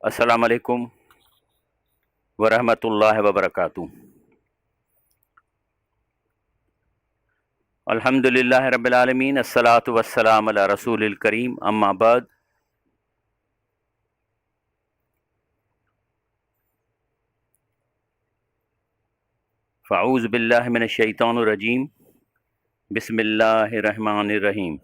السلام عليڪم ورحمة الله وبرڪاته الحمد لله رب العالمين الصلاة والسلام على رسول الڪريم اما بعد فاعوذ بالله من الشيطان الرجيم بسم الله الرحمن الرحيم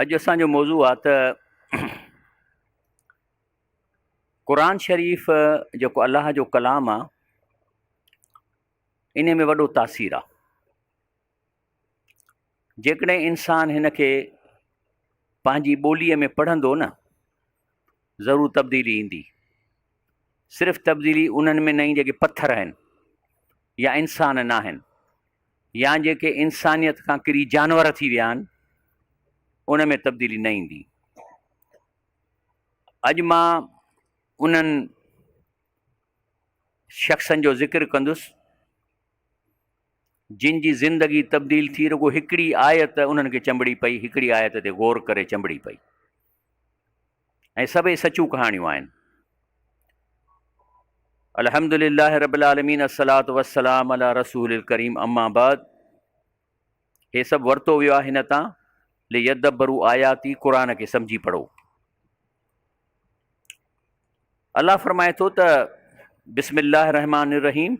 اڄ اسان جو موضوع آ ته قرآن شريف جيڪو الله جو ڪلام آ ان ۾ وڏو تاثير آ جيڪڏهن انسان هن کي پنهنجي ٻوليء ۾ پڙهندو نه ضرور تبديلي ايندي صرف تبديلي انهن ۾ نه ايندي جيڪي پٿر آهن يا انسان نه آهن يا جيڪي انسانيت کان ڪري جانور ٿي ويا آهن ان ۾ تبديلي نه ايندي اڄ مان انهن شخصن جو ذڪر ڪندس جن جي زندگي تبديل ٿي رڳو هڪڙي آيت انهن کي چنبڙي پئي هڪڙي آيت تي غور ڪري چنبڙي پئي ۽ سڀئي سچون ڪهاڻيون آهن الحمد لله رب العالمين الصلاة والسلام على رسول الڪريم اما بعد هي سڀ ورتو ويو آهي هن تان ليدبروا آياتي قرآن کي سمجهي پڙهو الله فرمائي ٿو ته بسم الله الرحمن الرحيم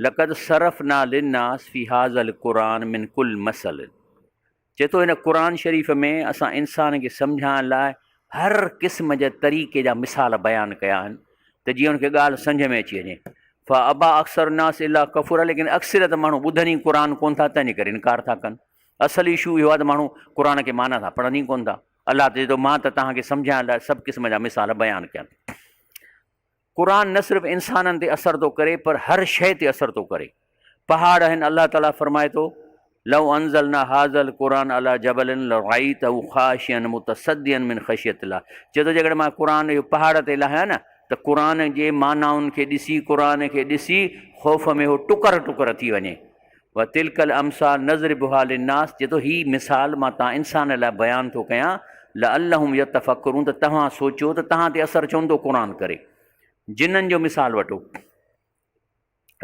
لقد صرفنا للناس في هذا القرآن من كل مثل چئي ٿو هن قرآن شريف ۾ اسان انسان کي سمجهائڻ لاء هر قسم جي طريقي جا مثال بيان ڪيا آهن ته جيئن ان کي ڳالهه سمجهه ۾ اچي وڃي فابا اڪثر الناس الا ڪفورا ليڪن اڪثريت ماڻهو ٻڌن ئي قرآن ڪون ٿا تنهن جي ڪري انڪار ٿا ڪن اصل اشو اهو آهي ته ماڻهو قرآن کي معنيٰ ٿا پڙهن ئي ڪون ٿا الله چئي ٿو مان ته توهان کي سمجهائڻ لاء سڀ قسم جا مثال بيان ڪيا قرآن نه صرف انسانن تي اثر ٿو ڪري پر هر شيء تي اثر ٿو ڪري. پهاڙ آهن الله تعالي فرمائي ٿو لو انزلنا هذا القرآن علي جبل لرأيته خاشعا متصدعا من خشية الله چئي ٿو جيڪڏهن مان قرآن اهو پهاڙ تي لاهيان نه ته قرآن جي معنائن کي ڏسي قرآن کي ڏسي خوف ۾ هو ٽڪر ٽڪر ٿي وڃي وتلک الامثال نضربها للناس چئي ٿو هي مثال مان تان انسان لاء بيان ٿو ڪيان لعلهم يتفڪرون ته توهان سوچيو ته توهان تي اثر ڇو نٿو قرآن ڪري جنن جو مثال وٺو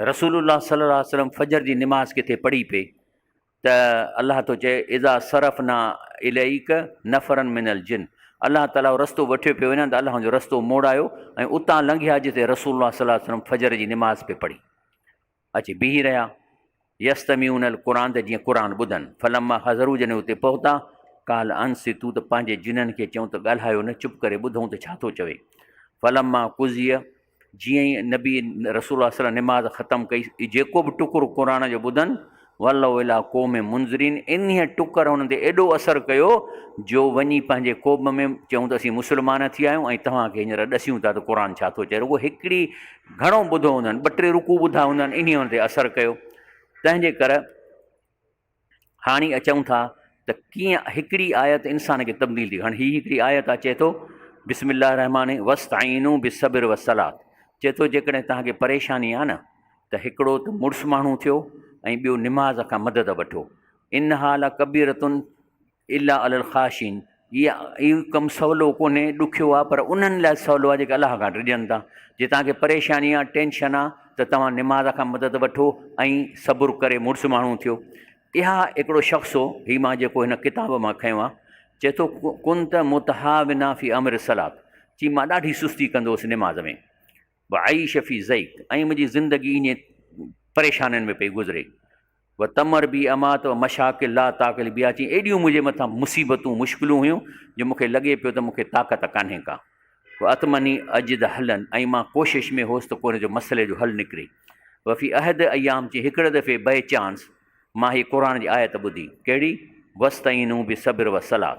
رسول الله صلي الله عليه وسلم فجر جي نماز ڪٿي پڙهي پئي ته الله ٿو چئي اذا صرفنا اليک نفرا من الجن الله تعالي رستو وٺيو پيو وڃان ته الله جو رستو موڙايو ۽ اتان لنگهيا جتي رسول الله صلي الله عليه وسلم فجر جي نماز پئي پڙهي اچي بيهي رهيا، يستمعون القرآن ته جيئن قرآن ٻڌن، فلما حضروا جڏهن اتي پهتا، قال انصتوا ته پنهنجي جنن کي چيائون ته ڳالهايو نه چپ ڪري ٻڌون ته ڇا ٿو چوي، فلما قضي جيئن ئي نبي رسول الله صلي الله نماز ختم ڪئي جيڪو به ٽڪر قرآن جو ٻڌن، ولوا الي قوم منذرين انهيء ٽڪر انهن تي ايڏو اثر ڪيو جو وڃي پنهنجي قوم ۾ چيائون ته اسين مسلمان ٿي آيون ۽ توهان کي هينئر ڏسيون ٿا ته قرآن ڇا ٿو چئي رڳو هڪڙي گهڻو ٻڌو هوندن ٻه ٽي رڪوع ٻڌا هوندن انهيء انهن تي اثر ڪيو تنهن جي ڪر هاڻي اچون ٿا ته ڪيئن هڪڙي آيت انسان کي تبديل ٿي هاڻي هي هڪڙي آيت آ چئي ٿو بسم الله الرحمٰن واستعينوا بالصبر والصلاة چئي ٿو جيڪڏهن توهان کي پريشاني آ نه ته هڪڙو ته مڙس ماڻهو ٿيو ۽ ٻيو نماز کان مدد وٺو. انها لڪبيرة الا علي الخاشعين اهو ڪم سولو ڪونهي، ڏکيو آهي پر انهن لاء سولو آهي جيڪي الله کان ڊڄن ٿا. جي توهان کي پريشاني آهي، ٽينشن آهي ته توهان نماز کان مدد وٺو ۽ صبر ڪري مڙس ماڻهو ٿيو. اها هڪڙو شخص هو، هي مان جيڪو هن ڪتاب مان کنيو آهي، چئي ٿو ڪنت متهاونا في امر الصلاة چي مان ڏاڍي سستي ڪندو هوس نماز ۾. وعيش في ضيق ۽ منهنجي زندگي ائين پريشانين ۾ پئي گذري. وتمر بي امات و مشاڪل لا طاقت لي بها چي ايڏيون منهنجي مٿان مصيبتون مشڪلون هيون جو مون کي لڳي پيو ته مون کي طاقت ڪانهي ڪا. واتمني اجد حلا ۽ مان ڪوشش ۾ هوس ته ڪو ان جو مسئلي جو حل نڪري. وفي احد ايام چي هڪڙي دفعي بئي چانس مان هي قرآن جي آيت ٻڌي. ڪهڙي؟ واستعينوا بالصبر والصلوة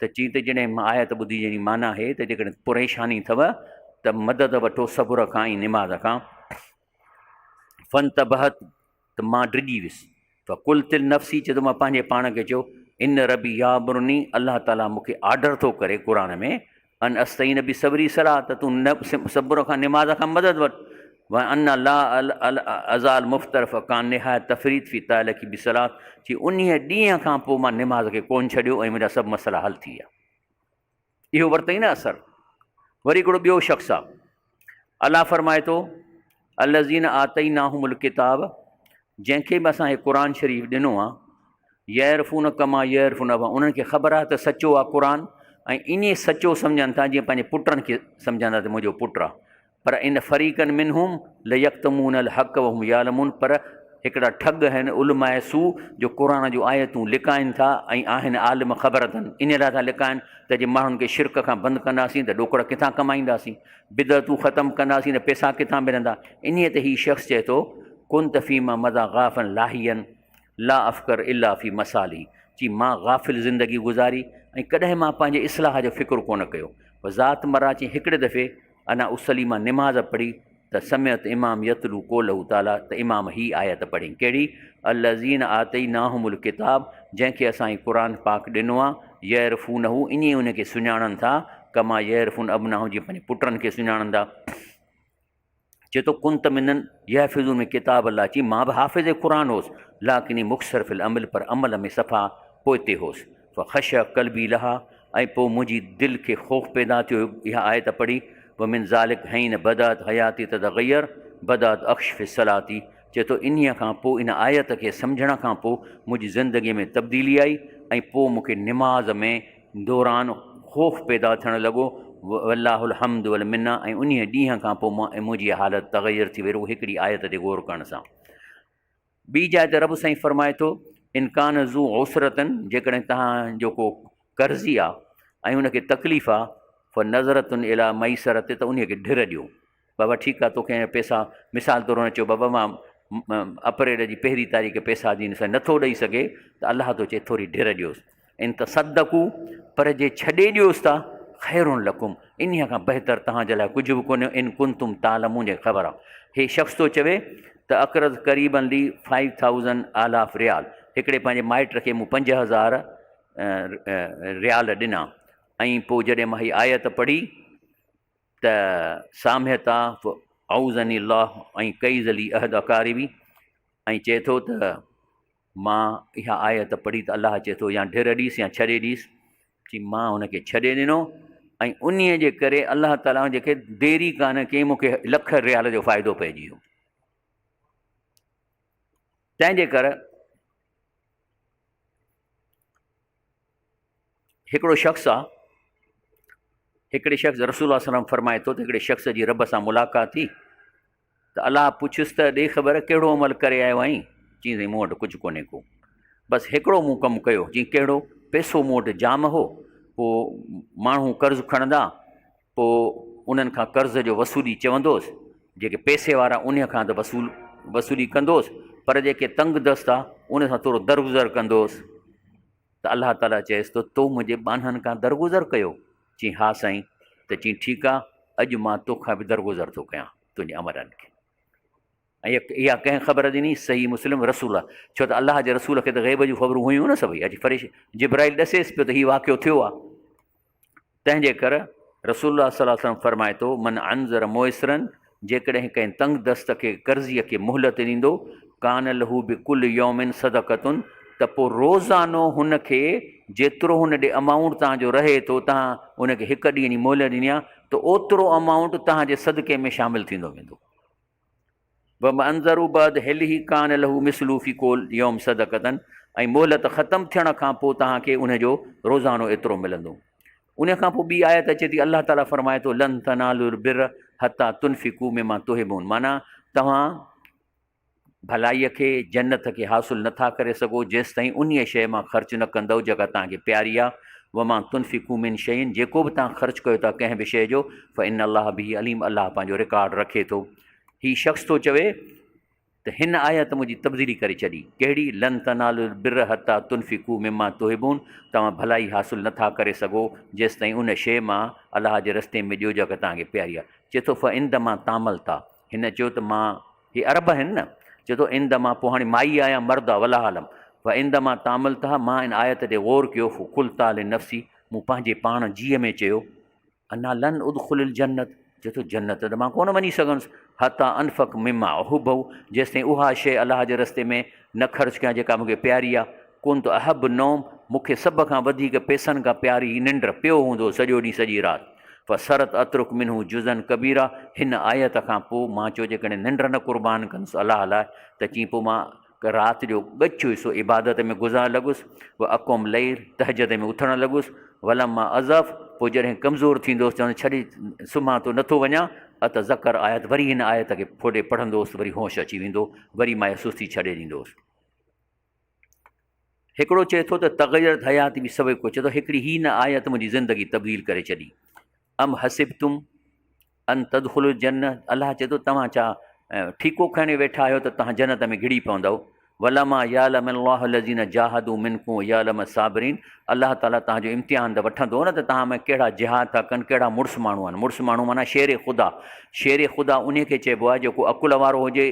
ته چي ته جڏهن مان آيت ٻڌي جنهن جي معنيٰ آهي ته جيڪڏهن پريشاني اٿو ته مدد وٺو صبر کان ۽ نماز کان فانتبهت ته مان ڊڄي ويس فقلت لنفسي چي ته مان پنهنجي پاڻ کي چيو ان ربي يامرني الله تعاليٰ مون کي آرڊر ٿو ڪري قرآن ۾ ان استعين بصبري صلاة ته تون صبر کان نماز کان مدد وٺ وان لا ازال مفتر فڪان نهايت تفريط في تعلقي بصلاة چي انهيء ڏينهن کان پوء مان نماز کي ڪونه ڇڏيو ۽ منهنجا سڀ مسئلا حل ٿي ويا. اهو ورتئين نه اثر. وري هڪڙو ٻيو شخص آ. الله فرمائي ٿو الذين آتيناهم الڪتاب جنهن کي به اسان هي قرآن شريف ڏنو آ يعرفون ڪما يعرفون ابا انهن کي خبر آ ته سچو آ قرآن ۽ ائين سچو سمجهن ٿا جيئن پنهنجي پٽن کي سمجهندا ته منهنجو پٽ آ پر ان فريقا منهم ليڪتمون الحق وهم يعلمون پر هڪڙا ٺڳ آهن علماء سوء جو قرآن جون آيتون لڪائن ٿا ۽ آهن عالم خبر اٿن انهي لاء ٿا لڪائن ته جي ماڻهن کي شرڪ کان بند ڪنداسين ته ڏوڪڙ ڪٿان ڪمائينداسين بدعتون ختم ڪنداسين ته پئسا ڪٿان ملندا انهي تي هي شخص چئي ٿو ڪنت فيما مضيٰ غافلا لاهيا لا افڪر الا في مصالحي چي مان غافل زندگي گذاري ۽ ڪڏهن مان پنهنجي اصلاح جو فڪر ڪونه ڪيو وذات مرة چي هڪڙي دفعي انا اصلي مان نماز پڙهي ته سمعت امام يتلو قوله تعالي ته امام هي آيت پڙهي ڪهڙي الذين آتيناهم الڪتاب جنهن کي اسان هي قرآن پاڪ ڏنو آ يعرفونه ائين ئي ان کي سڃاڻن ٿا ڪما يعرفون ابناهم جيئن پنهنجي پٽن کي سڃاڻن ٿا. چئي ٿو ڪنت منن يحفظون من ڪتاب الله چي مان به حافظ قرآن هوس لاڪني مقصر في العمل پر عمل ۾ صفا پوئتي هوس فخشع قلبي لها ۽ پوء منهنجي دل کي خوف پيدا ٿيو اها آيت پڙهي ومن ذلک حين بدات حياتي تتغير بدات اخش في صلاتي چئي ٿو انهيء کان پوء ان آيت کي سمجهڻ کان پوء منهنجي زندگي ۾ تبديلي آئي ۽ پوء مون کي نماز ۾ دوران خوف پيدا ٿيڻ لڳو والله الحمد والمنه ۽ انهيء ڏينهن کان پوء منهنجي حالت تغير ٿي وئي رڳو هڪڙي آيت تي غور ڪرڻ سان. ٻي جاء تي رب سائين فرمائي ٿو ان ڪان ذو عسرة جيڪڏهن توهان جو ڪو قرضي آ ۽ ان کي تڪليف آ فنظرة الي ميسرة ته انهيء کي ڍر ڏيو بابا ٺيڪ آ توکي هينئر پئسا مثال طور هن چيو بابا مان اپريل جي پهرين تاريخ پئسا ڏيندس نٿو ڏئي سگهي ته الله ٿو چئي ٿوري ڍر ڏيوس ان تصدقو پر جي ڇڏي ڏيوس ته خير لڪم انهيء کان بهتر توهان جي لاء ڪجهه به ڪونهي ان ڪنتم تعلمون جي خبر آ هي شخص ٿو چوي ته اقرض قريبا لي فائيو ٿائوزنڊ آلاف ريال هڪڙي پنهنجي مائٽ کي مون 5000 ريال ڏنا ۽ پوء جڏهن مان هي آيت پڙهي ته سامهتا اعوذني الله ۽ قيض لي عهد اقاربي ۽ چئي ٿو ته مان اها آيت پڙهي ته الله چئي ٿو يا ڍر ڏيس يا ڇڏي ڏيس چي مان هن کي ڇڏي ڏنو ۽ انهي جي ڪري الله تعاليٰ جيڪي ديري ڪانه ڪئي مون کي لک ريال جو فائدو پئجي ويو تنهن جي ڪري هڪڙو شخص آ هڪڙي شخص رسول الله صلي الله فرمائي ٿو ته هڪڙي شخص جي رب سان ملاقات ٿي ته الله پڇيس ته ڏي خبر ڪهڙو عمل ڪري آيو آهين چيائين سائين مون وٽ ڪجهه ڪونهي ڪو بس هڪڙو مون ڪم ڪيو چيائين ڪهڙو پئسو مون وٽ جام هو پوء ماڻهو قرض کڻندا پوء انهن کان قرض جو وصولي چوندوس جيڪي پئسي وارا انهي کان ته وصول وصولي ڪندوس پر جيڪي تنگ دست آ ان سان ٿورو درگذر ڪندوس ته الله تعاليٰ چيس ته تو منهنجي ٻانهن کان درگذر ڪيو؟ چيائين ها سائين، ته چيائين ٺيڪ آ، اڄ مان توکان به درگذر ٿو ڪيان، تنهنجي عملن کي. ۽ اها ڪنهن خبر ڏني؟ صحيح مسلم، رسول الله، ڇو ته الله جي رسول کي ته غيب جون خبرون هيون نه سڀئي، اڄ فرش جبرائيل ڏسيس پيو ته هي واقعو ٿيو آ. تنهن جي ڪر رسول الله صلي الله عليه وسلم فرمائي ٿو، من انذر معسرا جيڪڏهن ڪنهن تنگ دست کي، قرضيء کي، مهلت ڏيندو، ڪان له بڪل يوم صدقة ته پوء روزانو هن کي جيترو هن ڏي امائونٽ توهان جو رهي ٿو، توهان ان کي هڪ ڏينهن جي مهلت ڏني آهي ته اوترو امائونٽ توهان جي صدقي ۾ شامل ٿيندو ويندو. ومن بعد حله ڪان له مثله في ڪل يوم صدقة ۽ مهلت ختم ٿيڻ کان پوء توهان کي ان جو روزانو ايترو ملندو. ان کان پوء ٻي آيت اچي ٿي الله تعاليٰ فرمائي ٿو لن تنالوا البر حتيٰ تنفقوا مما تحبون معنيٰ توهان ڀلائيء کي، جنت کي، حاصل نه ٿا ڪري سگهو جيستائين انهيء شيء مان خرچ نه ڪندؤ جيڪا توهان کي پياري آهي، وما تنفقوا من شيء جيڪو به توهان خرچ ڪيو ٿا ڪنهن به شيء جو، فان الله به عليم الله پنهنجو رڪارڊ رکي ٿو. هي شخص ٿو چوي ته هن آيت منهنجي تبديلي ڪري ڇڏي. ڪهڙي؟ لن تنالوا البر حتي تنفقوا مما تحبون توهان ڀلائي حاصل نه ٿا ڪري سگهو جيستائين ان شيء مان الله جي رستي ۾ ڏيو جيڪا توهان کي پياري آهي. چئي ٿو فعندما تعملتا هن چيو ته مان هي عرب آهن نه چئي ٿو عندما پوء هاڻي مائي آ يا مرد آ والله اعلم فعندما تعملتها مان ان آيت تي غور ڪيو فقلتا لنفسي مون پنهنجي پاڻ جيء ۾ چيو. انا لن ادخل الجنت، چئي ٿو جنت ته مان ڪونه وڃي سگهندس، حتي انفق مما احبه، جيستائين اها شيء الله جي رستي ۾ نه خرچ ڪيان جيڪا مون کي پياري آهي، ڪنت احب النوم، مون کي سڀ کان وڌيڪ پئسن کان پياري هي ننڊ، پيو هوندو هوس سڄو ڏينهن سڄي رات، فصرت اترڪ منه جزا ڪبيرا، هن آيت کان پوء مان چيو جيڪڏهن ننڊ نه قربان ڪندس الله لاء ته چين پوء مان رات جو ڳچ حصو عبادت ۾ گذارڻ لڳس، و اقوم ليل، تهجد ۾ اٿڻ لڳس، ولما اضعف، پوء جڏهن ڪمزور ٿيندو هوس، چوندو ڇڏي سمهان ٿو نٿو وڃان، اتذڪر آيت، وري هن آيت کي ڦوٽي پڙهندو هوس ته وري هوش اچي ويندو، وري مان اها سستي ڇڏي ڏيندو هوس. هڪڙو چئي ٿو ته تغيرت حياتي بسبب ڪو، چئي ٿو هڪڙي هي نه آيت منهنجي زندگي تبديل ڪري ڇڏي، ام حسبتم ان تدخلوا الجنه الله چئي ٿو توهان ڇا ٺيڪو کڻي ويٺا آهيو ته توهان جنت ۾ گهڙي پوندؤ ولما يعلم الله الذين جاهدوا منكم ويعلم الصابرين الله تعالي توهان جو امتحان ته وٺندو نه ته توهان ۾ ڪهڙا جهاد ٿا ڪن ڪهڙا مڙس ماڻهو آهن مڙس ماڻهو معنيٰ شير خدا شير خدا انهي کي چئبو آهي جيڪو عقل وارو هجي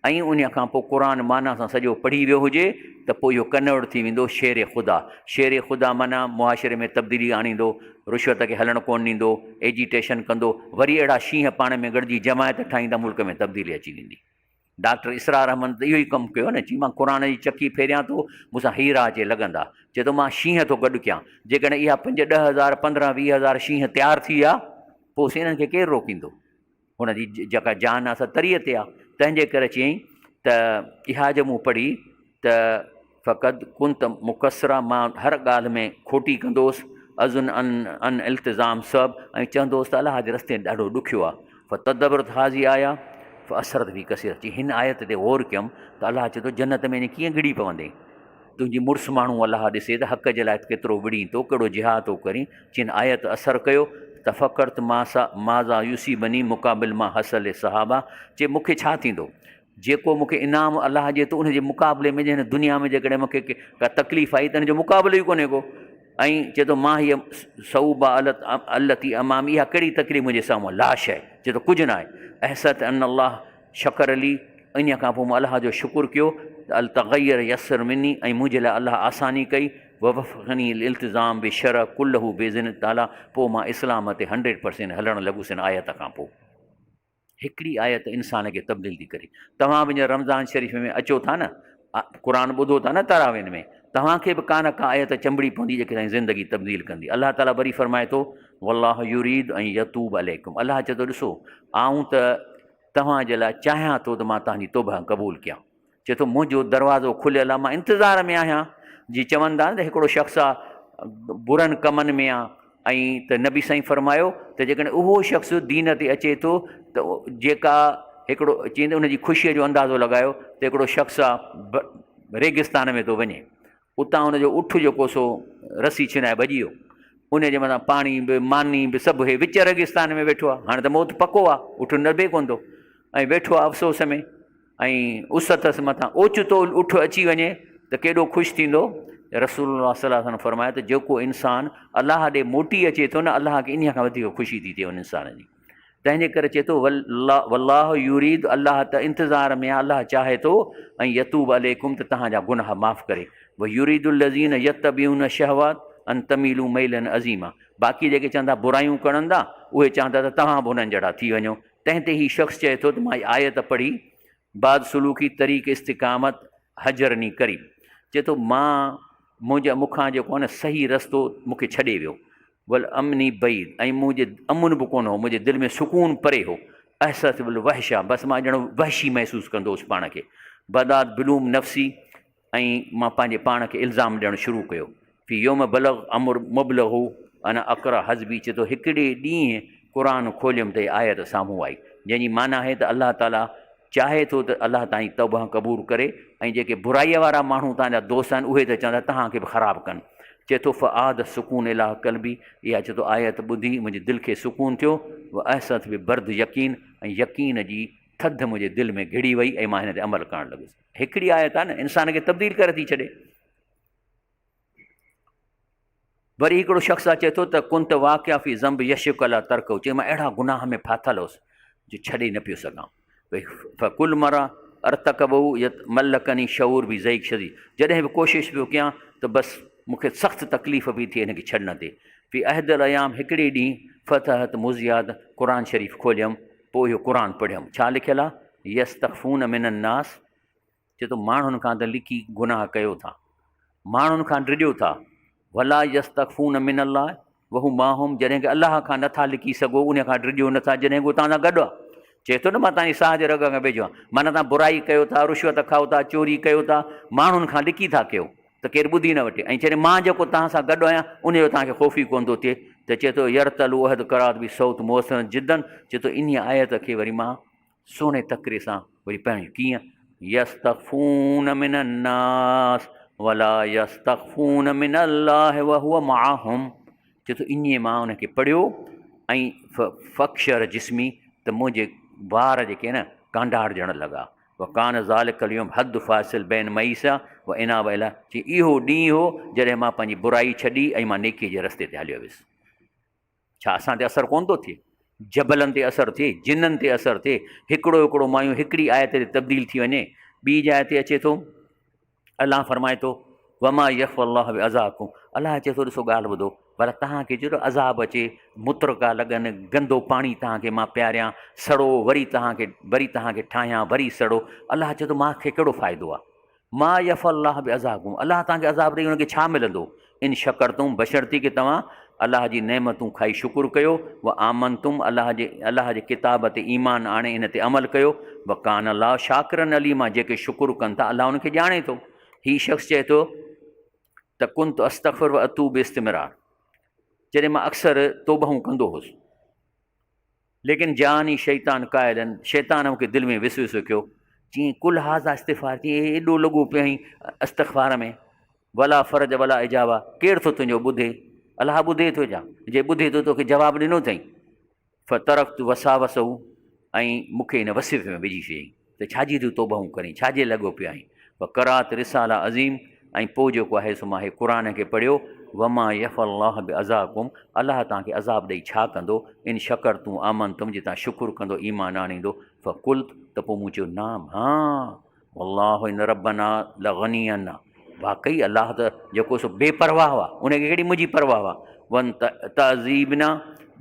۽ انهيء کان پوء قرآن معنيٰ سان سڄو پڙهي ويو هجي ته پوء اهو ڪنورٽ ٿي ويندو شير خدا. شير خدا معنيٰ معاشري ۾ تبديلي آڻيندو، رشوت کي هلڻ ڪونه ڏيندو، ايجيٽيشن ڪندو، وري اهڙا شينهن پاڻ ۾ گڏجي جماعت ٺاهيندا ملڪ ۾ تبديلي اچي ويندي. ڊاڪٽر اسرار احمد ته اهو ئي ڪم ڪيو نه، چي مان قرآن جي چڪي ڦيريان ٿو، مون سان هيرا اچي لڳندا. چئي ٿو مان شينهن ٿو گڏ ڪيان، جيڪڏهن اها پنج ڏهه هزار پندرهن 20 هزار شينهن تيار ٿي ويا، پوء سائين انهن کي ڪير روڪيندو؟ هن جي جيڪا جان آ سا تريء تي آ، تنهن جي ڪري چيائين ته اها جو مون پڙهي ته فقد ڪنت مقصرا مان هر ڳالهه ۾ کوٽي ڪندو هوس، اظن ان ان التزام صعب ۽ چوندو هوس ته الله جي رستي ڏاڍو ڏکيو آ، فتدبرت هذه آيه فاثرت في ڪثيرا چي هن آيت تي غور ڪيم ته الله چئي ٿو جنت ۾ وڃي ڪيئن گهڙي پوندين؟ تنهنجي مڙس ماڻهو الله ڏسي ته حق جي لاء ڪيترو وڙهين ٿو، ڪهڙو جهاد ٿو ڪرين، چين آيت اثر ڪيو، تفڪرت ماذا يصيبني مقابل ما حصل للصحابه، چي مون کي ڇا ٿيندو، جيڪو مون کي انعام الله ڏئي ٿو ان جي مقابلي ۾ جي هن دنيا ۾ جيڪڏهن مون کي ڪا تڪليف آئي ته ان جو مقابلو ئي ڪونهي ڪو، ۽ چئي ٿو ما هي صعوبه التي امامي اها ڪهڙي تڪليف منهنجي سامهون آهي، لا شيء، چئي ٿو ڪجهه ناهي، احسست ان الله شڪر لي، انهيء کان پوء مون الله جو شڪر ڪيو ته التغير يسر مني ۽ منهنجي لاء الله آساني ڪئي، ووفقني الالتزام بالشرع ڪله باذن تعاليٰ پوء مان اسلام تي هنڊريڊ پرسينٽ هلڻ لڳس ان آيت کان پوء. هڪڙي آيت انسان کي تبديل ٿي ڪري. توهان به هينئر رمضان شريف ۾ اچو ٿا نه، قرآن ٻڌو ٿا نه تراوين ۾، توهان کي به ڪا نه ڪا آيت چنبڙي پوندي جيڪي توهان جي زندگي تبديل ڪندي. الله تعاليٰ وري فرمائي ٿو، والله يريد ان يتوب عليڪم الله چئي ٿو ڏسو آئون ته توهان جي لاء چاهيان ٿو ته مان توهان جي توبهه قبول ڪيان. چئي ٿو، منهنجو دروازو کليل آهي، مان انتظار ۾ آهيان. جي چون ٿا نه ته هڪڙو شخص آ برن ڪمن ۾ آ ۽ ته نبي سائين فرمايو ته جيڪڏهن اهو شخص دين تي اچي ٿو ته جيڪا هڪڙو چئين ته ان جي خوشيء جو اندازو لڳايو ته هڪڙو شخص آ ريگستان ۾ ٿو وڃي اتان ان جو اٺ جيڪو سو رسي ڇنائي ڀڄي ويو. ان جي مٿان پاڻي به ماني به سڀ هي وچ ريگستان ۾ ويٺو آهي. هاڻي ته موت پڪو آهي، اٺ نڀي ڪونه ٿو ۽ ويٺو آهي افسوس ۾ ۽ اس اٿس مٿان. اوچتو اٺ اچي وڃي ته ڪيڏو خوش ٿيندو. رسول الله صلي الله عليه وسلم فرمايو ته جيڪو انسان الله ڏي موٽي اچي ٿو نه الله کي انهيء کان وڌيڪ خوشي ٿي ٿئي ان انسان جي. تنهن جي ڪري چئي ٿو والله يريد الله ته انتظار ۾ آهي الله چاهي ٿو ان يتوب عليڪم ته توهان جا گناهه معاف ڪري ويريد الذين يتبعون الشهوات ان تميلوا ميلا عظيما باقي جيڪي چون ٿا برايون ڪرن ٿا اهي چون ٿا ته توهان به انهن جهڙا ٿي وڃو تنهن تي هي شخص چئي ٿو ته مان هي آيت پڙهي بعد سلوڪي طريق استقامت هجرني قريب چئي ٿو مان منهنجا مون کان جيڪو آهي نه صحيح رستو مون کي ڇڏي ويو والامني بعيد ۽ منهنجي امن به ڪونه هو، منهنجي دل ۾ سڪون پري هو، احسست بالوحشه بس مان ڄڻ وحشي محسوس ڪندو هوس پاڻ کي، بدات بلوم نفسي ۽ مان پنهنجي پاڻ کي الزام ڏيڻ شروع ڪيو، في يوم بلغ امر مبلغه انا اقرا حسبي چي ٿو هڪڙي ڏينهن قرآن کوليم ته هي آيت سامهون آئي، جنهن جي معنيٰ آهي ته الله تعاليٰ چاهي ٿو ته الله توهان جي توبه قبول ڪري ۽ جيڪي برائيء وارا ماڻهو توهان جا دوست آهن اهي ته چوندا توهان کي به خراب ڪن. چئي ٿو فعاد السڪون الي قلبي اها چئي ٿو آيت ٻڌي منهنجي دل کي سڪون ٿيو واحسست ببرد يقين ۽ يقين جي ٿڌ منهنجي دل ۾ گهڙي وئي ۽ مان هن تي عمل ڪرڻ لڳس. هڪڙي آيت آهي نه انسان کي تبديل ڪري ٿي ڇڏي. وري هڪڙو شخص اچي ٿو ته ڪنت واقع في ذنب يشق علي ترڪه چي مان اهڙا گناهه ۾ ڦاٿل هوس جو ڇڏي نه پيو سگهان فڪل مره ارتڪبه يتملڪني شعور بضيق شديد جڏهن به ڪوشش پيو ڪيان ته بس مون کي سخت تڪليف پئي ٿئي هن کي ڇڏڻ تي. في احد الايام هڪڙي ڏينهن فتحت مزياد قرآن شريف کوليم پوء اهو قرآن پڙهيم ڇا لکيل آ يستخفون من الناس چي ٿو ماڻهن کان ته لڪي گناهه ڪيو ٿا ماڻهن کان ڊڄو ٿا ولا يستخفون من الله وهو معهم جڏهن ڪه الله کان نٿا لڪي سگهو ان کان ڊڄو نٿا جڏهن ڪو توهان سان گڏ آ چئي ٿو نه مان توهان جي ساهه جي رڳ کان ويجهو آهيان معنيٰ توهان برائي ڪيو ٿا رشوت کائو ٿا چوري ڪيو ٿا ماڻهن کان لڪي ٿا ڪيو ته ڪير ٻڌي نه وٺي ۽ جڏهن مان جيڪو توهان سان گڏ آهيان ان جو توهان کي خوف ئي ڪونه ٿو ٿئي ته چئي ٿو يرتلو احد قرات بي صوت موثرا جدا چئي ٿو انهيء آيت کي وري مان سهڻي تقرير سان وري پڙهيم ڪيئن يستخفون من الناس ولا يستخفون من الله وهو معهم چئي ٿو انهيء مان ان کي پڙهيو ۽ فقشر جسمي ته منهنجي وار جيڪي نه ڪانڊارجڻ لڳا وڪان ذلک اليوم حد فاصل بين معيسه و انابه الي چي اهو ڏينهن هو جڏهن مان پنهنجي برائي ڇڏي ۽ مان نيڪي جي رستي تي هليو ويس. ڇا اسان تي اثر ڪونه ٿو ٿئي؟ جبلن تي اثر ٿئي، جنن تي اثر ٿئي، هڪڙو هڪڙو مايون هڪڙي آيت تي تبديل ٿي وڃي. ٻي جاء تي اچي ٿو الله فرمائي ٿو وما يخف الله بعذابڪم الله چئي ٿو ڏسو ڳالهه ٻڌو پر توهان کي جيڏو عذاب اچي مترڪا لڳن گندو پاڻي توهان کي مان پياريان سڙو وري توهان کي وري توهان کي ٺاهيان وري سڙو الله چئي ٿو مان کي ڪهڙو فائدو آهي ما يف الله بعذابڪم الله توهان کي عذاب ڏئي ان کي ڇا ملندو ان شڪرتم بشرطي ڪي توهان الله جي نعمتون کائي شڪر ڪيو و آمنتم الله جي الله جي ڪتاب تي ايمان آڻي ان تي عمل ڪيو و ڪان الله شاڪرا عليما جيڪي شڪر ڪن ٿا الله انهن کي ڄاڻي ٿو هي شخص چئي ٿو ته ڪنت استغفر و اتوب باستمرار جڏهن مان اڪثر توبهون ڪندو هوس ليڪن جاني شيطان قائلا، شيطان مون کي دل ۾ وسوسو ڪيو، چيائين، قل هذا استغفار، چيائين، ايڏو لڳو پيو آهين استغفار ۾، ولا فرج ولا اجابه، ڪير ٿو تنهنجو ٻڌي، الله ٻڌي ٿو ڇا، جي ٻڌي ٿو توکي جواب ڏنو اٿئي، فترڪت وساوسه ۽ مون کي هن وسوسي ۾ وجهي ڇڏيائين. ته ڇا جي تون توبهون ڪرين، ڇا جي لڳو پيو آهين؟ وقرات رساله عظيم ۽ پوء جيڪو آهي سو مان هي قرآن کي پڙهيو، وما يفعل الله بعذابڪم الله توهان کي عذاب ڏئي ڇا ڪندو، ان شڪرتم آمنتم جي توهان شڪر ڪندو ايمان آڻيندو، فقلت ته پوء مون چيو نعم ها والله ان ربنا لغني عنا واقعي الله ته جيڪو سو بي پرواهه آهي ان کي ڪهڙي منهنجي پرواهه آهي ون تعذيبنا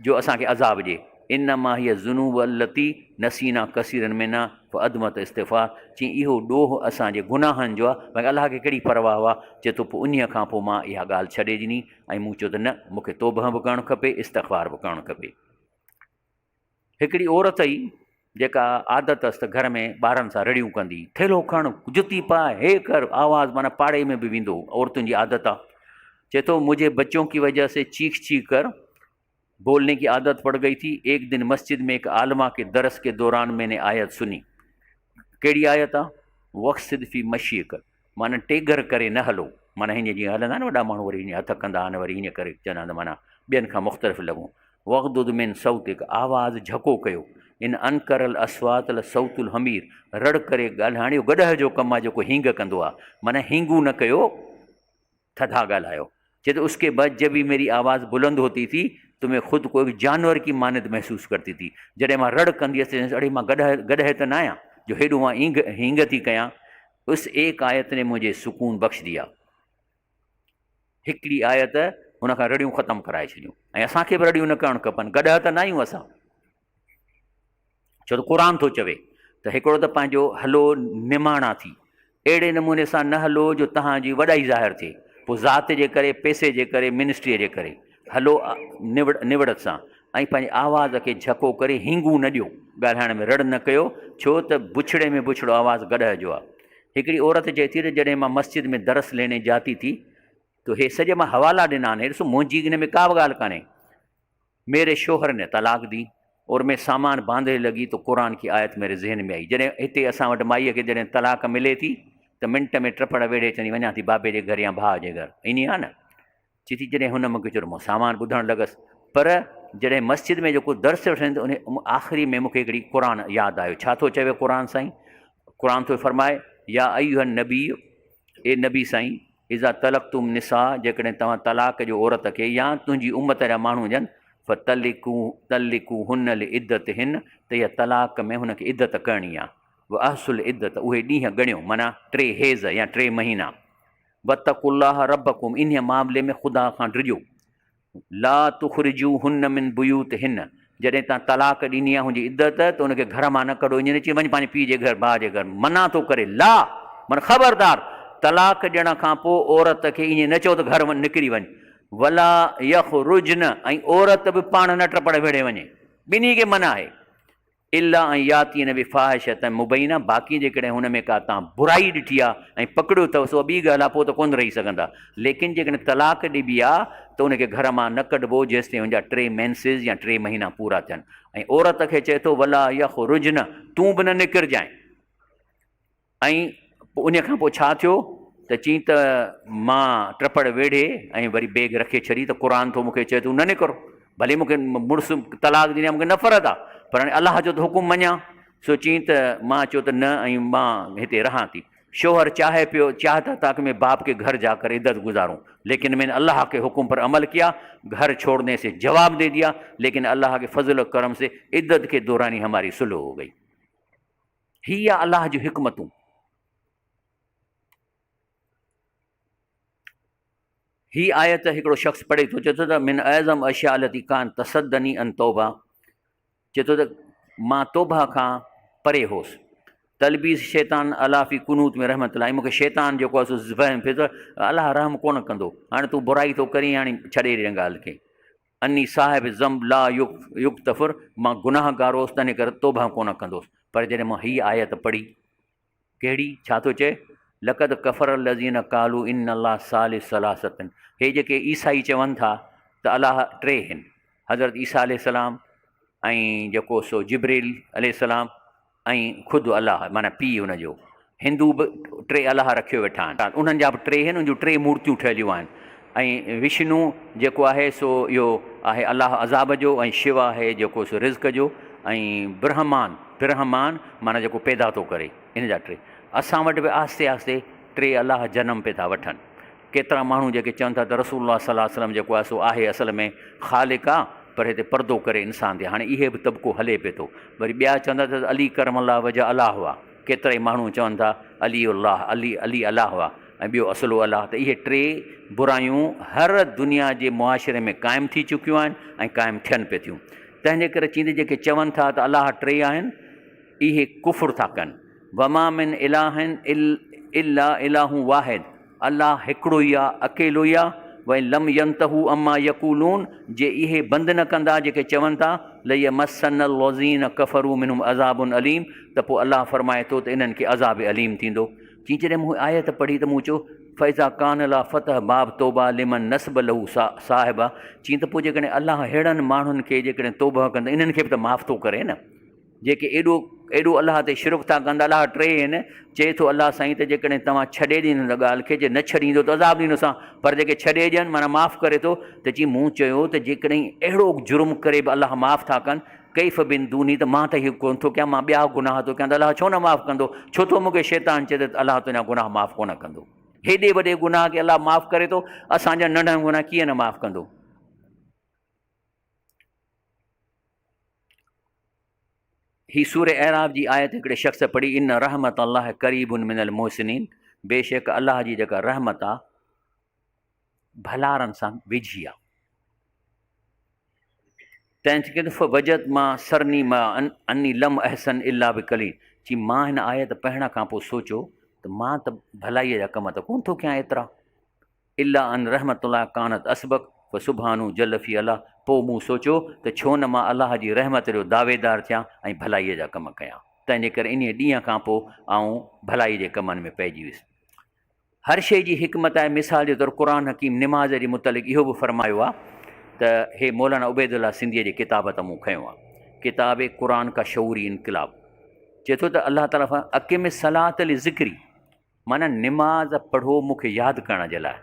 جو اسان کي عذاب ڏئي انما هي الذنوب التي نسينا ڪثيرا منها فعدمت استغفار چي اهو ڏوهه اسان جي گناهن جو آهي باقي الله کي ڪهڙي پرواهه آهي چي ٿو پوء انهيء کان پوء مان اها ڳالهه ڇڏي ڏني ۽ مون چيو ته نه مون کي توبهه به ڪرڻ کپي استغفار به ڪرڻ کپي هڪڙي عورت هئي جيڪا عادت هئس ته گهر ۾ ٻارن سان رڙيون ڪندي ٿيلهو کڻ جتي پاء هي ڪر آواز معنيٰ پاڙي ۾ به ويندو هو عورتن جي عادت آهي چي ٿو مجھي بچون ڪي وجه سي چيخ چيخ ڪر بولني ڪي عادت پڙ گئي ٿي ايڪ دن مسجد ۾ ايڪ عالمه ڪي درس ڪي دوران مين ني آيت سني ڪهڙي آيت آ وقصد في مشيڪ معنی ٽيگهر ڪري نه هلو معنی هيئن جيئن هلندا آهن وڏا ماڻهو وري هيئن هٿ ڪندا آهن وري هيئن ڪري چوندا آهن معنی ٻين کان مختلف لڳون وغدد من صوتڪ آواز جهڪو ڪيو ان انڪر الاصوات لصوت الحمير رڙ ڪري ڳالهائڻ اهو گڏهه جو ڪم آ جيڪو هينگ ڪندو آ معنی هينگون نه ڪيو ٿڌا ڳالهايو. چي ته اس ڪي بعد جب ڀي ميري آواز بلند هوتي ٿي تو مين خود ڪو ايڪ جانور ڪي مانند محسوس ڪرتي ٿي. جڏهن مان رڙ ڪندي هيس ته چوندي هيس اڙي مان گڏهه گڏهه ته ناهيان جو هيڏو مان اينگهه هينگ ٿي ڪيان. اس ايڪ آيت ني مجهي سڪون بخش ديا. هڪڙي آيت هن کان رڙيون ختم ڪرائي ڇڏيون ۽ اسان کي به رڙيون نه ڪرڻ کپن گڏهه ته ناهيون اسان. ڇو ته قرآن ٿو چوي ته هڪڙو ته پنهنجو هلو نماڻا ٿي اهڙي نموني سان نه هلو جو توهان جي وڏائي ظاهر ٿئي پوء ذات جي ڪري پئسي جي ڪري منسٽريء جي ڪري هلو نوڙت سان ۽ پنهنجي آواز کي جهڪو ڪري هينگون نه ڏيو ڳالهائڻ ۾ رڙ نه ڪيو ڇو ته بڇڙي ۾ بڇڙو آواز گڏهه جو آهي هڪڙي عورت چئي ٿي ته جڏهن مان مسجد ۾ درس ليني جاتي ٿي تو هي سڄا مان حوالا ڏنا آهن ڏسو منهنجي ان ۾ ڪا به ڳالهه ڪانهي ميري شوهر ني طلاق the اور مين سامان باندهي لڳي تو قرآن ڪي آيت ميري ذهن ۾ آئي جڏهن هتي اسان وٽ مائيء کي جڏهن طلاق ملي ٿي ته منٽ ۾ ٽپڙ ويڙهي چوندي وڃان ٿي بابي جي گهر يا ڀاء جي گهر ائين آ نه چي ٿي جڏهن هن مونکي چيو مان سامان ٻڌڻ لڳس پر جڏهن مسجد ۾ جيڪو درس وٺن ته ان آخري ۾ مونکي هڪڙي قرآن ياد آيو ڇا ٿو چوي قرآن سائين قرآن ٿو فرمائي يا ايها النبي اي نبي سائين اذا طلقتم النساء جيڪڏهن توهان طلاق ڏيو عورت کي يا تنهنجي امت جا ماڻهو هجن فطلقوهن لعدتهن ته اها طلاق ۾ هن کي عدت ڪرڻي آهي واحصوا العدت اهي ڏينهن ڳڻيو معنيٰ ٽي حيض يا ٽي مهينا واتقوا الله ربڪم انهيء معاملي ۾ خدا کان ڊڄو. لا تخرجوهن من بيوتهن جڏهن توهان طلاق ڏني آهي هن جي عدت ته ان کي گهر مان نه ڪڍو ائين نه چئي وڃ پنهنجي پيء جي گهر ڀاء جي گهر منع ٿو ڪري لا معنيٰ خبردار طلاق ڏيڻ کان پوء عورت کي ائين نه چئو ته گهر نڪري وڃ ولا يخرجن ۽ عورت به پاڻ نه ٽپڙ ويڙهي وڃي ٻنهي کي منع آهي الا ان ياتين بفاحشة مبينة باقي جيڪڏهن هن ۾ ڪا توهان برائي ڏٺي آ ۽ پڪڙيو اٿوس اها ٻي ڳالهه آ پوء ته ڪونه رهي سگهندا ليڪن جيڪڏهن طلاق ڏبي آ ته ان کي گهر مان نه ڪڍبو جيستائين هن جا ٽي مينسز يا ٽي مهينا پورا ٿين ۽ عورت کي چئي ٿو ولا يخرجن تون به نه نڪرجانء. ۽ پوء انهيء کان پوء ڇا ٿيو ته چيائين ته مان ٽپڙ ويڙهي ۽ وري بيگ رکي ڇڏي ته قرآن ٿو مون کي چئي تون نه نڪر ڀلي مون کي مڙس طلاق ڏني آهي مون کي نفرت آهي پر هاڻي الله جو ته حڪم مڃان سو چيائين ته مان چيو ته نه ۽ مان هتي رهان ٿي شوهر چاهي پيو چاهتا ٿا ڪه مين باپ ڪي گهر جا ڪر عدت گذارون ليڪن مين الله ڪي حڪم پر عمل ڪيا گهر ڇوڙني سي جواب the ديا ليڪن الله ڪي فضل و ڪرم سي عدت ڪي دوران هي هماري صلح هو گئي. هي آ الله جون حڪمتون. هي آيت هڪڙو شخص پڙهي ٿو چئي ٿو ته من اعظم اشياء التي ڪان تصدني ان توبه چئي ٿو ته مان توبه کان پري هوس تلبيس شيطان الله في قنوت ۾ رحمت الله مونکي شيطان جيڪو آهي سو وهم ڦي ته الله رحم ڪونه ڪندو هاڻي تون برائي ٿو ڪرين هاڻي ڇڏي ڏي ڳالهه کي اني صاحب ذنب لا يغتفر مان گناهگار هوس تنهن ڪري توبهه ڪونه ڪندوس پر جڏهن مون هيء آيت پڙهي ڪهڙي ڇا ٿو چئي لقد ڪفر الذين قالوا ان الله ثالث ثلاثه هي جيڪي عيسائي چون ٿا ته الله ٽي هن حضرت عيسيٰ عليه السلام ۽ جيڪو سو جبريل عليه السلام ۽ خود الله معنيٰ پيء ان جو. هندو به ٽي الله رکيو ويٺا آهن. انهن جا به ٽي آهن، ان جون ٽي مورتيون ٺهيليون آهن ۽ وشنو جيڪو آهي سو اهو آهي الله عذاب جو ۽ شو آهي جيڪو سو رزق جو ۽ برهمان، برهمان معنيٰ جيڪو پيدا ٿو ڪري، ان جا ٽي. اسان وٽ به آهستي آهستي ٽي الله جنم پئي ٿا وٺن. ڪيترا ماڻهو جيڪي چون ٿا ته رسول الله صلي الله عليه وسلم جيڪو آهي سو آهي اصل ۾ خالق آ پر هتي پردو ڪري انسان تي هاڻي اهي به طبقو هلي پئي ٿو وري ٻيا چون ٿا ته علي ڪرم الله وجه الله آ ڪيترائي ماڻهو چون ٿا علي الله علي علي الله آ ۽ ٻيو اصلو الله ته اهي ٽي برايون هر دنيا جي معاشري ۾ قائم ٿي چڪيون آهن ۽ قائم ٿين پئي ٿيون تنهن جي ڪري چيندي جيڪي چون ٿا ته الله ٽي آهن اهي ڪفر ٿا ڪن وما من اله الا اله واحد الله هڪڙو ئي آ، اڪيلو ئي آ، وان لم ينتهوا عما يقولون جي اهي بند نه ڪندا جيڪي چون ٿا، ليمسن الذين ڪفروا منهم عذاب اليم ته پوء الله فرمائي ٿو ته انهن کي عذاب اليم ٿيندو. چي جڏهن مون آيت پڙهي ته مون چيو، فاذا ڪان الله فتح باب توبه لمن نصب له صاحبا چي ته پوء جيڪڏهن الله ههڙن ماڻهن کي جيڪڏهن توبه ڪندا انهن کي به ته معاف ٿو ڪري نه. جيڪي ايڏو ايڏو الله تي شرڪ ٿا ڪن ته الله ٽي آهن، چئي ٿو الله سائين ته جيڪڏهن توهان ڇڏي ڏيندو ان ڳالهه کي جي نه ڇڏيندو ته عذاب ڏيندوسان پر جيڪي ڇڏي ڏين معنيٰ معاف ڪري ٿو ته چي مون چيو ته جيڪڏهن اهڙو جرم ڪري به الله معاف ٿا ڪن ڪيف بن دوني ته مان ته هي ڪونه ٿو ڪيان مان ٻيا گناهه ٿو ڪيان ته الله ڇو نه معاف ڪندو ڇو ٿو مون کي شيطان چئي ته الله تنهنجا گناهه معاف ڪونه ڪندو هيڏي وڏي گناهه کي الله معاف ڪري ٿو اسان جا ننڍا گناهه ڪيئن نه معاف ڪندو. هي سورة اعراف جي آيت هڪڙي شخص پڙهي ان رحمت الله قريب من المحسنين بيشڪ الله جي جيڪا رحمت آ ڀلارن سان ويجهي آ تنهن چي ته وجد ما سرني ما اني لم احسن الا بقليل چي مان هن آيت پڙهڻ کان پوء سوچيو ته مان ته ڀلائي جا ڪم ته ڪون ٿو ڪيان ايترا الا ان رحمت الله ڪانت اسبق فسبحانه جل في علاه پوء مون سوچيو ته ڇو نه مان الله جي رحمت جو دعويدار ٿيان ۽ ڀلائيء جا ڪم ڪيان. تنهنجي ڪري انهيء ڏينهن کان پوء آئون ڀلائيء جي ڪمن ۾ پئجي ويس. هر شيء جي حڪمت آهي مثال جي طور قرآن حڪيم نماز جي متعلق اهو به فرمايو آهي ته هي مولانا عبيدالله سنڌيء جي ڪتاب تان مون کنيو آهي ڪتاب قرآن کا شعوري انقلاب چئي ٿو ته الله تعاليٰ فرمائي اقم الصلاة لذڪري معنيٰ نماز پڙهو مون کي ياد ڪرڻ جي لاء.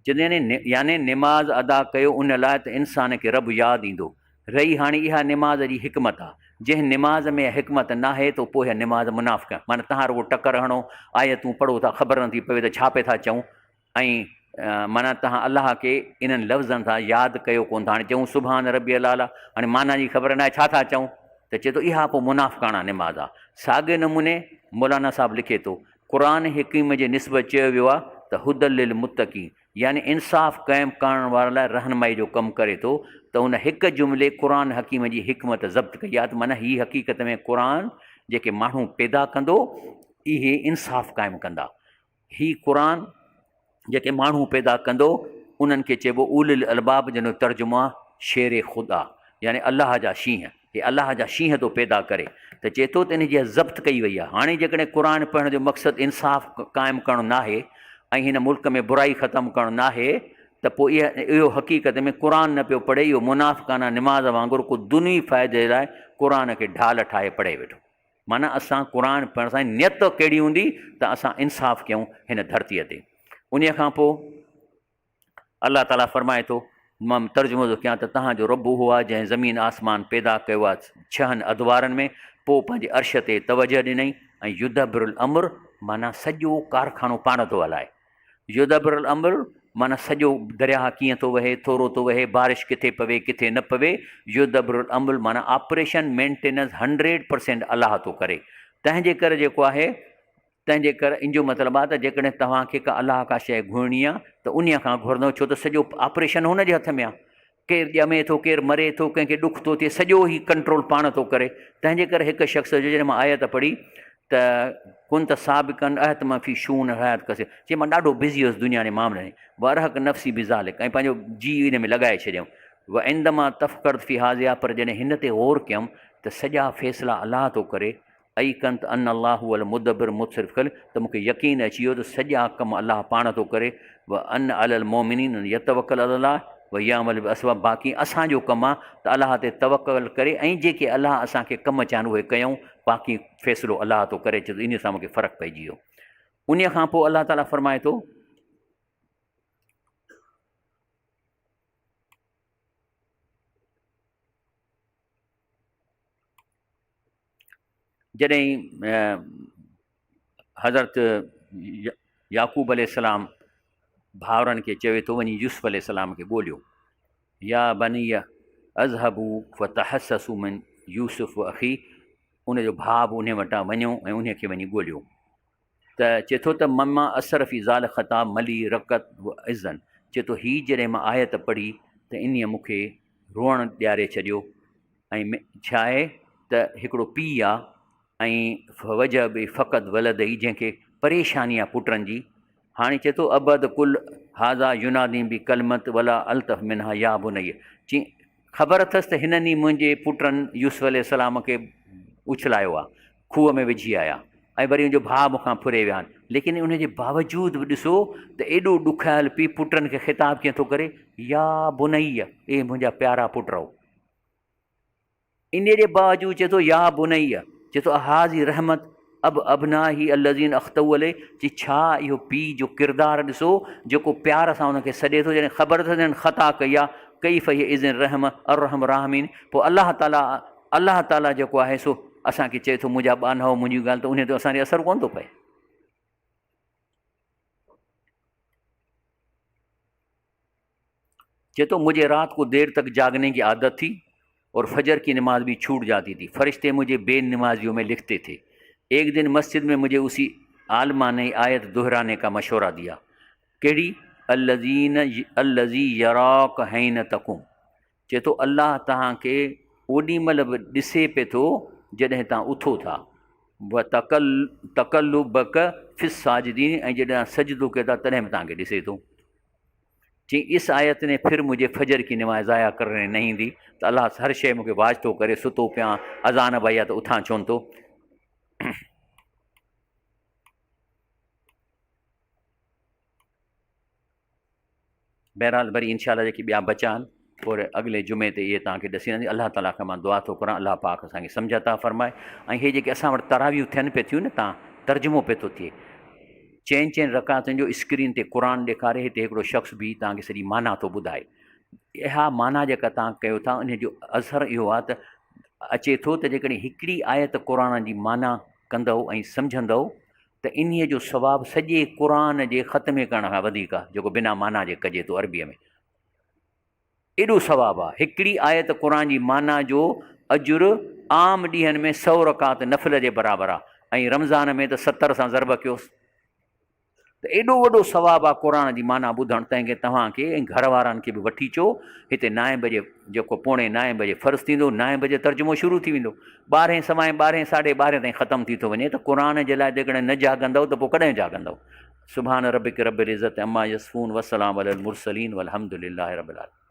چوندو يعني يعني نماز ادا ڪيو ان لاء ته انسان کي رب ياد ايندو. رهي هاڻي اها نماز جي حڪمت آ. جنهن نماز ۾ اها حڪمت ناهي ته پوء اها نماز منافق معنيٰ توهان رڳو ٽڪر هڻو، آيتون پڙهو ٿا خبر نٿي پوي ته ڇا پئي ٿا چئون ۽ معنيٰ توهان الله کي انهن لفظن سان ياد ڪيو ڪونه ٿا. هاڻي چئون سبحان ربي الاعليٰ هاڻي معنيٰ جي خبر ناهي ڇا ٿا چئون ته چئي ٿو اها پوء منافقاڻا نماز آ. ساڳئي نموني مولانا صاحب لکي ٿو، قرآن حڪيم جي نسبت چيو ويو آهي ته هدي للمتقين يعني انصاف قائم ڪرڻ وارن لاء رهنمائي جو ڪم ڪري ٿو ته ان هڪ جملي قرآن حڪيم جي حڪمت ضبط ڪئي آهي ته معنيٰ هي حقيقت ۾ قرآن جيڪي ماڻهو پيدا ڪندو اهي انصاف قائم ڪندا. هي قرآن جيڪي ماڻهو پيدا ڪندو انهن کي چئبو اولي الالباب جنهن جو ترجمو آهي شير خدا يعني الله جا شينهن. هي الله جا شينهن ٿو پيدا ڪري ته چئي ٿو ته ان جي ضبط ڪئي وئي آهي. هاڻي جيڪڏهن قرآن پڙهڻ جو مقصد انصاف قائم ڪرڻ ناهي ۽ هن ملڪ ۾ برائي ختم ڪرڻ ناهي ته پوء اهو حقيقت ۾ قرآن نه پيو پڙهي اهو منافقانه نماز وانگر ڪو دنوي فائدي لاء قرآن کي ڍال ٺاهي پڙهي ويٺو. معنيٰ اسان قرآن پڙهڻ سان نيت ڪهڙي هوندي ته اسان انصاف ڪيون هن ڌرتيء تي. انهيء کان پوء. الله تعاليٰ فرمائي ٿو، مان ترجمو ٿو ڪيان ته توهان جو رب اهو آهي جنهن زمين آسمان پيدا ڪيو آهي ڇهن ادوارن ۾ پوء پنهنجي عرش تي توجهه ڏنائين ۽ يدبر الامر معنيٰ سڄو ڪارخانو پاڻ ٿو هلائي. يدبر الامر معنيٰ سڄو درياهه ڪيئن ٿو وهي، ٿورو ٿو وهي، بارش ڪٿي پوي ڪٿي نه پوي، يدبر الامر معنيٰ آپريشن مينٽيننس هنڊريڊ پرسينٽ الله ٿو ڪري. تنهن جي ڪري جيڪو آهي تنهن جي ڪري ان جو مطلب آهي ته جيڪڏهن توهان کي ڪا الله کان شيء گهرڻي آهي ته انهيء کان گهرندؤ ڇو ته سڄو آپريشن هن جي هٿ ۾ آهي. ڪير ڄمي ٿو، ڪير مري ٿو، ڪنهن کي ڏک ٿو ٿئي، سڄو هي ڪنٽرول پاڻ ٿو ڪري. تنهن جي ڪري هڪ شخص جو جڏهن مان آيت پڙهي ته ڪنت سابقا اهتما في شؤون الحياة ڪثير چي مان ڏاڍو بزي هيس دنيا جي معاملن ۾ وارهق نفسي بذلڪ ۽ پنهنجو جيء ان ۾ لڳائي ڇڏيم وعندما تفڪرت في هذه پر جڏهن هن تي غور ڪيم ته سڄا فيصلا الله ٿو ڪري ايقنت ان الله هو المدبر المتصرف خلق ته مون کي يقين اچي ويو ته سڄا ڪم الله پاڻ ٿو ڪري وان علي المومنين ان يتوڪل علي الله ويعمل باسباب باقي اسان جو ڪم آ ته الله تي توڪل ڪري ۽ جيڪي الله اسان کي ڪم چاهن اهي ڪيون باقي فيصلو الله ٿو ڪري چي ٿو انهي سان مون کي فرق پئجي ويو انهي کان پوء الله تعالي فرمائي ٿو. جڏهن حضرت يعقوب عليه السلام ڀائرن کي چوي ٿو وڃي يوسف عليه السلام کي ڳوليو يا بني اذهبوا فتحسسوا من يوسف اخي ان جو ڀاء به ان وٽان وڃو ۽ ان کي وڃي ڳوليو ته چئي ٿو ته مما اثر في ذال خطاب ملي رقت و عزن چئي ٿو هي جڏهن مان آيت پڙهي ته انهيء مون کي روئڻ ڏياري ڇڏيو ۽ ڇا آهي ته هڪڙو پيء آ ۽ فوجه به فقد ولدئي جنهن کي پريشاني آ پٽن جي هاڻي چئي ٿو ابد ڪل هذا ينادين بڪلمت ولا الطف منها يا بني چي خبر اٿس ته هنن ئي منهنجي پٽن يوسف عليه السلام کي اڇلايو آ کوهه ۾ وجهي آيا ۽ وري ان جو ڀاء مون کان ڦري ويا آهن ليڪن ان جي باوجود به ڏسو ته ايڏو ڏکايل پيء پٽن کي خطاب ڪيئن ٿو ڪري يا بني اي منهنجا پيارا پٽرؤ ان جي باوجود چئي ٿو يا بني چئي ٿو اهاذي رحمت اب ابنائي الذين اخطئوا علي چي ڇا اهو پيء جو ڪردار ڏسو جيڪو پيار سان ان کي سڏي ٿو جڏهن خبر اٿس هنن خطا ڪئي آهي ڪيف هي اذن رحم ارحم الراحمين پوء الله تعالي الله تعالي جيڪو آهي سو اسان کي چئي ٿو منهنجا ٻانهؤ منهنجي ڳالهه ته انهي تي اسان تي اثر ڪونه ٿو پئي. چئي ٿو مجھي رات کو دير تڪ جاگني ڪي عادت ٿي اور فجر ڪي نماز به ڇوٽ جاتي ٿي فرشتي مجھي بي نمازيون ۾ لکتي ٿي ايڪ دن مسجد ۾ مجھي اسي عالمه ني آيت دهرانے کا مشورہ ديا ڪهڙي الذين الذي يراک حين تقوم چئي ٿو الله توهان کي اوڏي مهل به ڏسي پئي ٿو جڏهن توهان اٿو ٿا وتقلبک في الساجدين ۽ جڏهن توهان سجدو ڪيو ٿا تڏهن به توهان کي ڏسي ٿو. چيائين اس آيت ني پھر مجھي فجر ڪي نماز ضايع ڪرني نهين the ته الله هر شيء مون کي واچ ٿو ڪري ستو پيان اذان به آئي آهي ته اٿان ڇونه ٿو. بهرحال وري انشاء الله جيڪي ٻيا بچا آهن پوء اڳلي جمعي تي اهي توهان کي ڏسينداسين الله تعالٰي کان مان دعا ٿو ڪران الله پاڪ اسان کي سمجھ عطا فرمائي ۽ هي جيڪي اسان وٽ تراويحون ٿين پئي ٿيون نه تان ترجمو پئي ٿو ٿئي چئن چئن رڪعتن جو اسڪرين تي قرآن ڏيکاري هتي هڪڙو شخص به توهان کي سڄي معنيٰ ٿو ٻڌائي اها معنيٰ جيڪا توهان ڪيو ٿا ان جو اثر اهو آهي ته اچي ٿو ته جيڪڏهن هڪڙي آيت قرآن جي معنيٰ ڪندؤ ۽ سمجهندؤ ته انهيء جو ثواب سڄي قرآن جي ختمي ڪرڻ کان وڌيڪ آهي، جيڪو بنا معنيٰ جي ڪجي ٿو عربيء ۾. ايڏو ثواب آهي. هڪڙي آيت قرآن جي معنيٰ جو اجر عام ڏينهن ۾ سئو رڪعت نفل جي برابر آهي ۽ رمضان ۾ ته ستر سان ضرب ڪيوس. ته ايڏو وڏو ثواب آ قرآن جي معنيٰ ٻڌڻ تنهن کي توهان کي ۽ گهر وارن کي به وٺي اچو هتي نائين بجي جيڪو پوڻي نائين بجي فرض ٿيندو نائين بجي ترجمو شروع ٿي ويندو ٻارهين سوائين ٻارهين ساڍي ٻارهين تائين ختم ٿي ٿو وڃي ته قرآن جي لاء جيڪڏهن نه جاڳندؤ ته پوء ڪڏهن جاڳندؤ سبحان ربک رب العزت عما يصفون وسلام علي المرسلين والحمد لله رب العالمين.